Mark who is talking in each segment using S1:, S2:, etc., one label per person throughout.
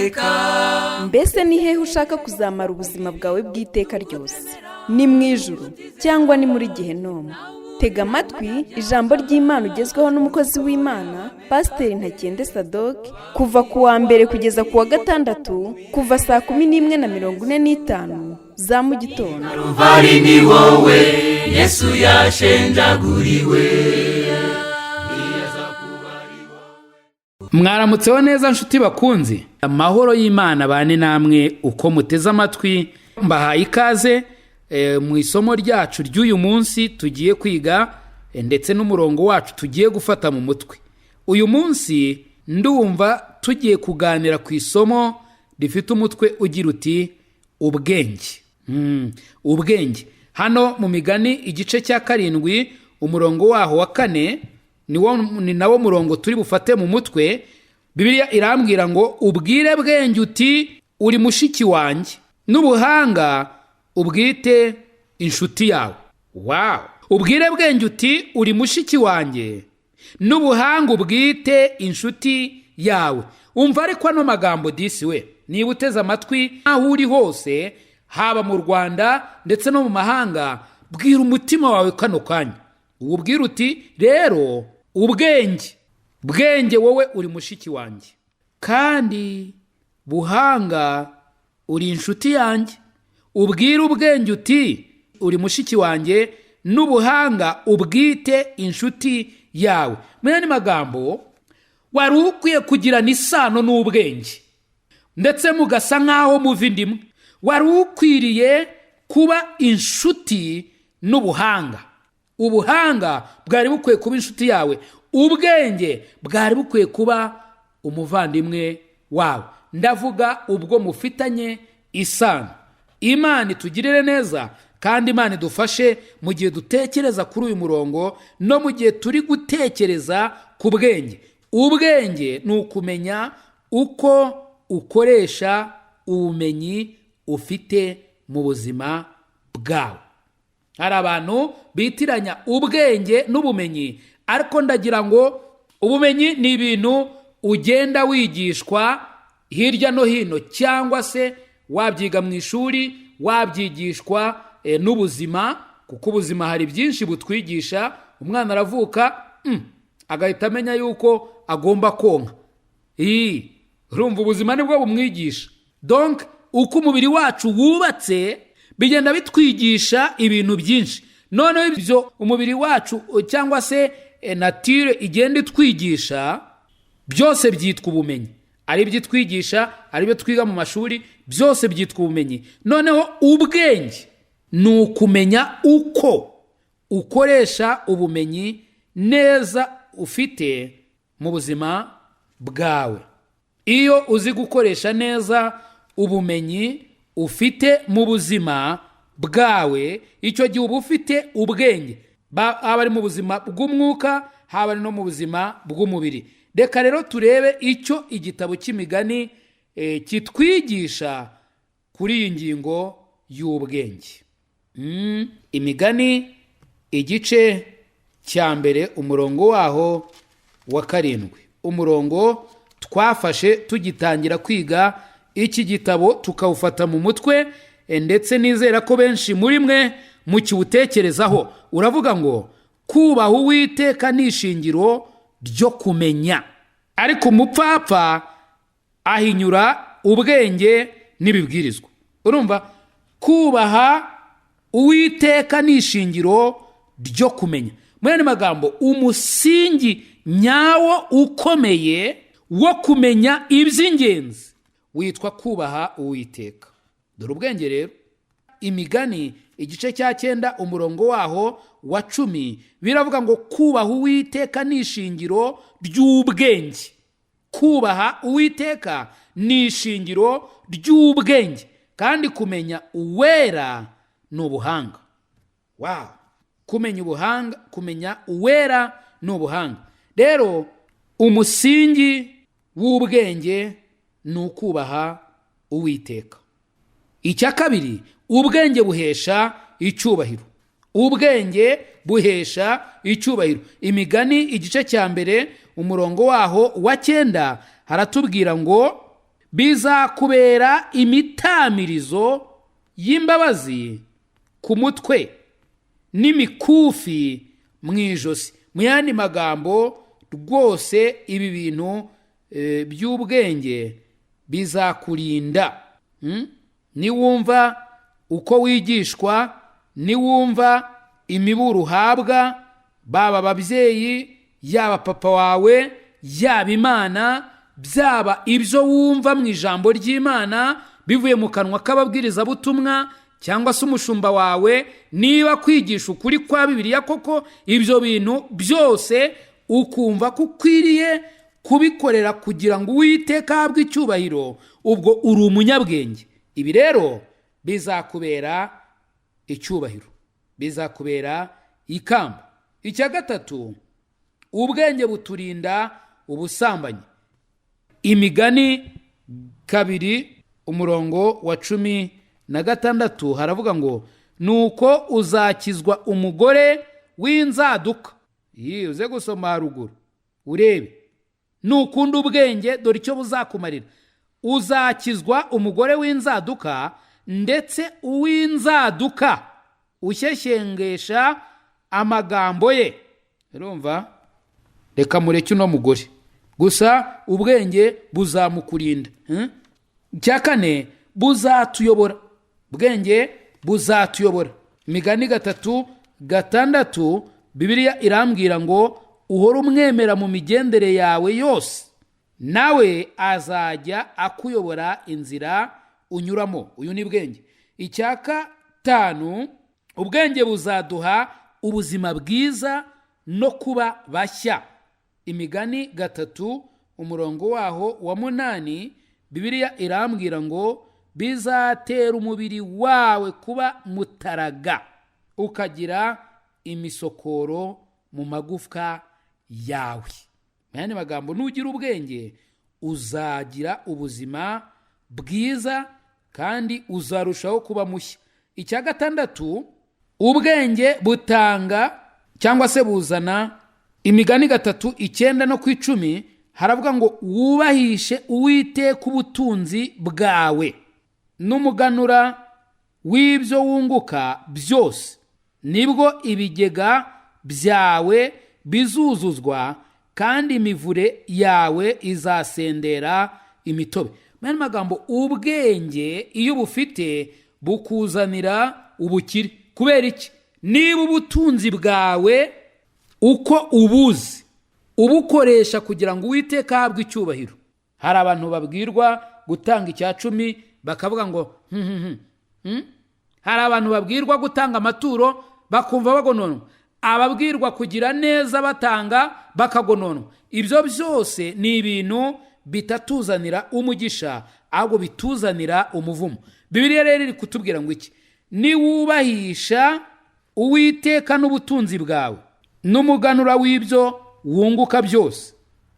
S1: Uwiteka.
S2: Mbese ni hehe ushaka kuzamara ubuzima bwawe bw'iteka ryose? Ni mu ijuru cyangwa ni muri gehinomu? Tega amatwi ijambo ry'Imana ugezweho n'umukozi w'Imana, Pasiteri Ntakende Sadoke, kuva ku wa mbere kugeza ku wa gatandatu, kuva saa 11:45 za mu gitondo.
S1: Ruvari ni wowe Yesu yashenjaguriwe.
S3: Mwaramutseho neza, nshuti bakunzi. Amahoro y'Imana bane namwe uko muteze amatwi. Mbahaye ikaze mu isomo ryacu ry'uyu munsi tugiye kwiga, ndetse n'umurongo wacu tugiye gufata mu mutwe. Uyu munsi ndumva tugiye kuganira ku isomo rifite umutwe ugira uti: "Ubwenge." Ubwenge hano mu Migani igice cya 7, umurongo waho wa 4, ni nawo murongo turi bufate mu mutwe. Bibiliya irambwira ngo: "Ubwire Bwenge uti: 'Uri mushiki wanjye,' n'ubuhanga ubwite inshuti yawe." Wow! "Ubwire Bwenge uti: 'Uri mushiki wanjye,' n'ubuhanga ubwite inshuti yawe." Umva ariko ano magambo disi we, niba uteze amatwi aho uri hose, haba mu Rwanda ndetse no mu mahanga, bwira umutima wawe kano kanya, ubwira uti: "Rero Ubwenge, Bwenge, wowe uri mushiki wanjye, kandi Buhanga uri inshuti yanjye." Ubwire Ubwenge uti: "Uri mushiki wanjye," n'ubuhanga ubwite inshuti yawe. Mu yandi magambo, wari ukwiye kugirana isano n'ubwenge, ndetse mugasa nk'aho muva inda imwe. Wari ukwiriye kuba inshuti n'ubuhanga. Ubuhanga bwari bukwiye kuba inshuti yawe, ubwenge bwari bukwiye kuba umuvandimwe wawe. Ndavuga ubwo mufitanye isano. Imana itugirire neza kandi Imana idufashe mu gihe dutekereza kuri uyu murongo no mu gihe turi gutekereza ku bwenge. Ubwenge ni ukumenya uko ukoresha ubumenyi ufite mu buzima bwawe. Hari abantu bitiranya ubwenge n'ubumenyi, ariko ndagira ngo ubumenyi ni ibintu ugenda wigishwa hirya no hino, cyangwa se wabyiga mu ishuri, wabyigishwa n'ubuzima, kuko ubuzima hari byinshi butwigisha. Umwana aravuka, agahita amenya yuko agomba konka. Urumva, ubuzima nibwo bumwigisha. Donc uko umubiri wacu wubatse bigenda bitwigisha ibintu byinshi. Noneho ibyo umubiri wacu cyangwa se nature igenda itwigisha byose byitwa ubumenyi. Ari ibyo itwigisha, ari ibyo twiga mu mashuri, byose byitwa ubumenyi. Noneho ubwenge ni ukumenya uko ukoresha ubumenyi neza ufite mu buzima bwawe. Iyo uzi gukoresha neza ubumenyi ufite mu buzima bwawe, icyo gihe uba ufite ubwenge, haba ari mu buzima bw'umwuka, haba ari no mu buzima bw'umubiri. Reka rero turebe icyo igitabo cy'Imigani kitwigisha kuri iyi ngingo y'ubwenge. Imigani igice cya 1, umurongo waho wa 7, umurongo twafashe tugitangira kwiga iki gitabo, tukawufata mu mutwe, ndetse nizera ko benshi muri mwe mukiwutekerezaho. Uravuga ngo: "Kubaha Uwiteka ni ishingiro ryo kumenya, ariko umupfapfa ahinyura ubwenge n'ibibwirizwa." Urumva, kubaha Uwiteka ni ishingiro ryo kumenya. Muri andi magambo, umusingi nyawo ukomeye wo kumenya iby'ingenzi witwa kubaha Uwiteka. Dore ubwenge rero. Imigani igice cya 9, umurongo waho wa 10, biravuga ngo: "Kubaha Uwiteka ni ishingiro ry'ubwenge." Kubaha Uwiteka ni ishingiro ry'ubwenge, kandi kumenya Uwera ni ubuhanga. Wow! Kumenya ubuhanga, kumenya Uwera ni ubuhanga. Rero umusingi w'ubwenge ni ukubaha Uwiteka. Icya kabiri, ubwenge buhesha icyubahiro. Ubwenge buhesha icyubahiro. Imigani igice cya 1, umurongo waho wa 9, haratubwira ngo: Bizakubera imitamirizo y'imbabazi ku mutwe n'imikufi mu ijosi. Mu yandi magambo, rwose ibi bintu by'ubwenge bizakurinda. Niwumva uko wigishwa, niwumva imiburo uhabwa, baba ababyeyi, yaba papa wawe, yaba Imana, byaba ibyo wumva mu ijambo ry'Imana bivuye mu kanwa k'ababwirizabutumwa cyangwa se umushumba wawe, niba kwigisha ukuri kwa Bibiliya koko, ibyo bintu byose ukumva ko ukwiriye kubikorera kugira ngo Uwiteka ahabwe icyubahiro, ubwo uri umunyabwenge. Ibi rero bizakubera icyubahiro, bizakubera ikamba. Icya gatatu, ubwenge buturinda ubusambanyi. Imigani 2 umurongo wa 16 haravuga ngo: "Nuko uzakizwa umugore w'inzaduka." Iyi uze gusoma haruguru urebe. Nukunda ubwenge, dore icyo buzakumarira: uzakizwa umugore w'inzaduka, ndetse uw'inzaduka ushyeshyengesha amagambo ye. Urumva, reka mureke uno mugore gusa, ubwenge buzamukurinda. Icya kane, buzatuyobora. Ubwenge buzatuyobora. Imigani 3:6, Bibiliya irambwira ngo: "Uhore umwemera mu migendere yawe yose, nawe azajya akuyobora inzira unyuramo." Uyu ni bwenge. Icya gatanu, ubwenge buzaduha ubuzima bwiza no kuba bashya. Imigani 3 umurongo waho wa 8, Bibiliya irambwira ngo: "Bizatera umubiri wawe kuba mutaraga, ukagira imisokoro mu magufwa yawe." Mu yandi magambo, nugira ubwenge uzagira ubuzima bwiza kandi uzarushaho kuba mushya. Icya gatandatu, ubwenge butanga cyangwa se buzana. Imigani 3:9 no ku 10 haravuga ngo: "Wubahishe Uwiteka ubutunzi bwawe n'umuganura w'ibyo wunguka byose, nibwo ibigega byawe bizuzuzwa kandi imivure yawe izasendera imitobe." Mu yandi magambo, ubwenge iyo ubufite bukuzanira ubukire. Kubera iki? Niba ubutunzi bwawe uko ubuzi ubukoresha kugira ngo Uwiteka ahabwe icyubahiro. Hari abantu babwirwa gutanga icya cumi bakavuga ngo Hari abantu babwirwa gutanga amaturo bakumva bagononwa, ababwirwa kugira neza batanga bakagononwa. Ibyo byose ni ibintu bitatuzanira umugisha, ahubwo bituzanira umuvumo. Bibiliya rero iri kutubwira ngo iki? Niwubahisha Uwiteka n'ubutunzi bwawe n'umuganura w'ibyo wunguka byose,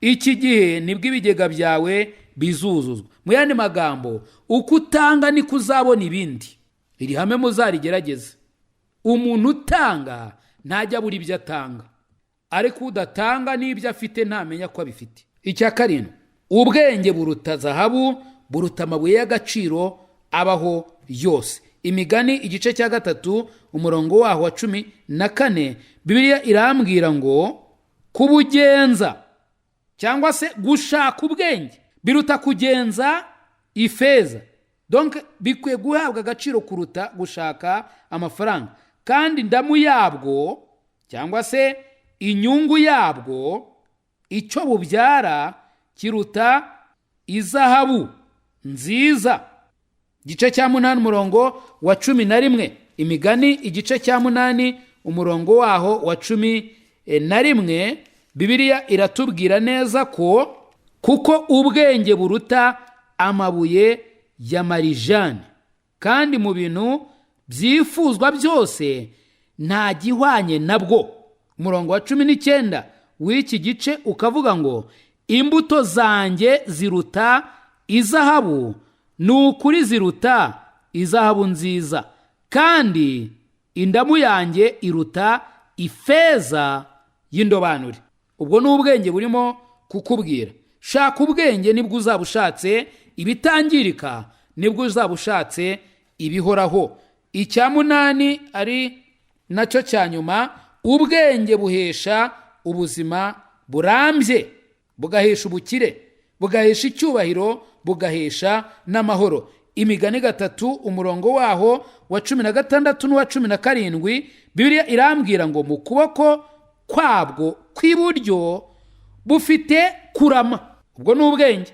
S3: iki gihe nibwo ibigega byawe bizuzuzwa. Mu yandi magambo, uko utanga niko uzabona ibindi. Iri hame muzarigerageze: umuntu utanga ntajya abura ibyo atanga, ariko udatanga n'ibyo afite ntamenya ko abifite. Icya karindwi, ubwenge buruta zahabu, buruta amabuye y'agaciro abaho yose. Imigani igice cya 3 umurongo waho wa 14, Bibiliya irambwira ngo: "Kubugenza cyangwa se gushaka ubwenge biruta kugenza ifeza." Donc bikwiye guhabwa agaciro kuruta gushaka amafaranga, kandi indamu yabwo cyangwa se inyungu yabwo, icyo bubyara, kiruta izahabu nziza. Igice cya 8 umurongo wa 11. Imigani igice cya 8 umurongo waho wa 11, Bibiliya iratubwira neza ko kuko ubwenge buruta amabuye ya marijani, kandi mu bintu byifuzwa byose nta gihwanye nabwo. Umurongo wa 19 w'iki gice ukavuga ngo: "Imbuto zanjye ziruta izahabu, ni ukuri ziruta izahabu nziza, kandi indamu yanjye iruta ifeza y'indobanure." Ubwo ni ubwenge burimo kukubwira. Shaka ubwenge, nibwo uzaba ushatse ibitangirika, nibwo uzaba ushatse ibihoraho. Icya munani, ari nacyo cya nyuma, ubwenge buhesha ubuzima burambye, bugahesha ubukire, bugahesha icyubahiro, bugahesha n'amahoro. Imigani 3, umurongo waho wa 16 n'uwa 17, Bibiliya irambwira ngo: "Mu kuboko kwabwo kw'iburyo bufite kurama," ubwo ni ubwenge,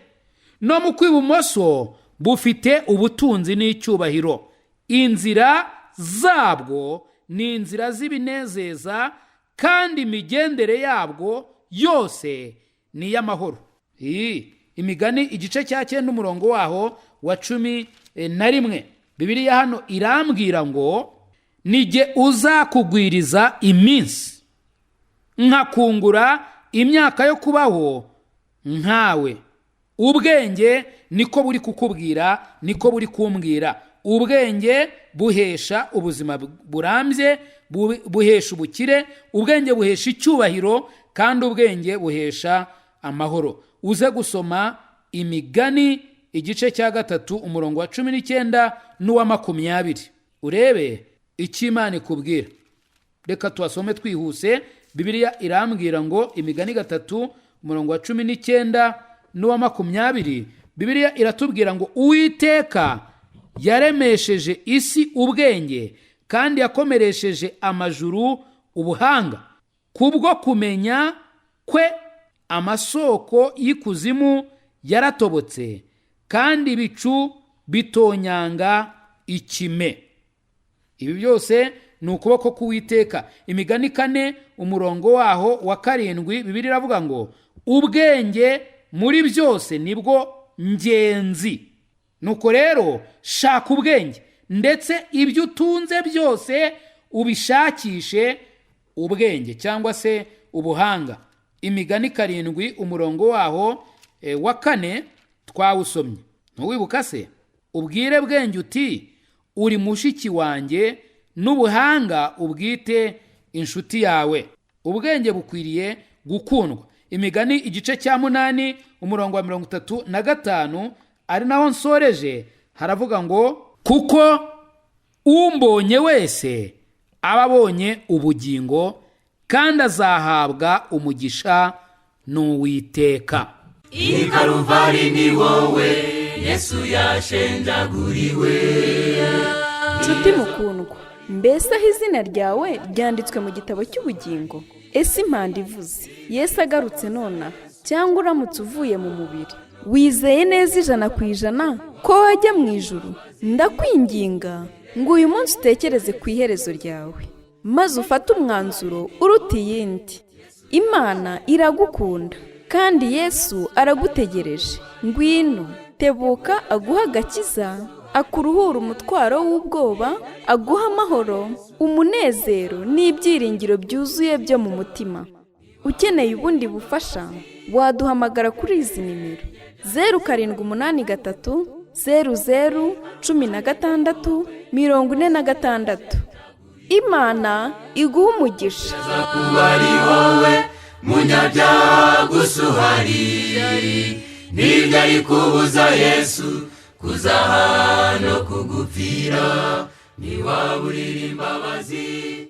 S3: "no mu kw'ibumoso bufite ubutunzi n'icyubahiro. Inzira zabwo ni inzira z'ibinezeza, kandi imigendere yabwo yose ni iy'amahoro." Imigani igice cya 9, umurongo waho wa 11, Bibiliya hano irambwira ngo: "Nijye uzakugwiriza iminsi, nkakungura imyaka yo kubaho nkawe." Ubwenge niko buri kukubwira, niko buri kumbwira. Ubwenge buhesha ubuzima burambye, buhesha ubukire, ubwenge buhesha icyubahiro, kandi ubwenge buhesha amahoro. Uze gusoma Imigani igice cya 3, umurongo wa 19 n'uwa 20, urebe icyo Imana ikubwira. Reka tuhasome twihuse. Bibiliya irambwira ngo, Imigani 3, umurongo wa 19 n'uwa 20, Bibiliya iratubwira ngo: "Uwiteka yaremesheje isi ubwenge, kandi yakomeresheje amajuru ubuhanga. Kubwo kumenya kwe amasoko y'ikuzimu yaratobotse, kandi ibicu bitonyanga ikime." Ibi byose ni ukuboko k'Uwiteka. Imigani 4, umurongo waho wa 7, Bibiliya iravuga ngo: "Ubwenge muri byose nibwo ngenzi." Nuko rero shaka ubwenge, ndetse ibyo utunze byose ubishakishe ubwenge cyangwa se ubuhanga. Imigani 7, umurongo waho wa 4, twawusomye, ntuwibuka se? "Ubwire bwenge uti: 'Uri mushiki wanjye,' n'ubuhanga ubwite inshuti yawe." Ubwenge bukwiriye gukundwa. Imigani igice cya 8, umurongo wa 35, ari naho nsoreje, haravuga ngo: "Kuko umbonye wese aba abonye ubugingo, kandi azahabwa umugisha n'Uwiteka."
S1: I Karuvari ni wowe Yesu yashenjaguriwe.
S2: Nshuti mukundwa, mbese aho izina ryawe ryanditswe mu gitabo cy'ubugingo? Ese impanda ivuze, Yesu agarutse nonaha, cyangwa uramutse uvuye mu mubiri, wizeye neza 100% ko wajya mu ijuru? Ndakwinginga ngo uyu munsi utekereze ku iherezo ryawe, maze ufate umwanzuro uruta iyindi. Imana iragukunda kandi Yesu aragutegereje. Ngwino, tebuka aguha agakiza, akuruhura umutwaro w'ubwoba, aguha amahoro, umunezero n'ibyiringiro byuzuye byo mu mutima. Ukeneye ubundi bufasha, waduhamagara kuri izi nimero: 0783 00 16 46. Imana iguha umugisha.
S1: Kuba ari wowe munyabyaha gusa uhari, nibyo ari kubuza Yesu kuzaha no kugupfira, ntiwaburira imbabazi.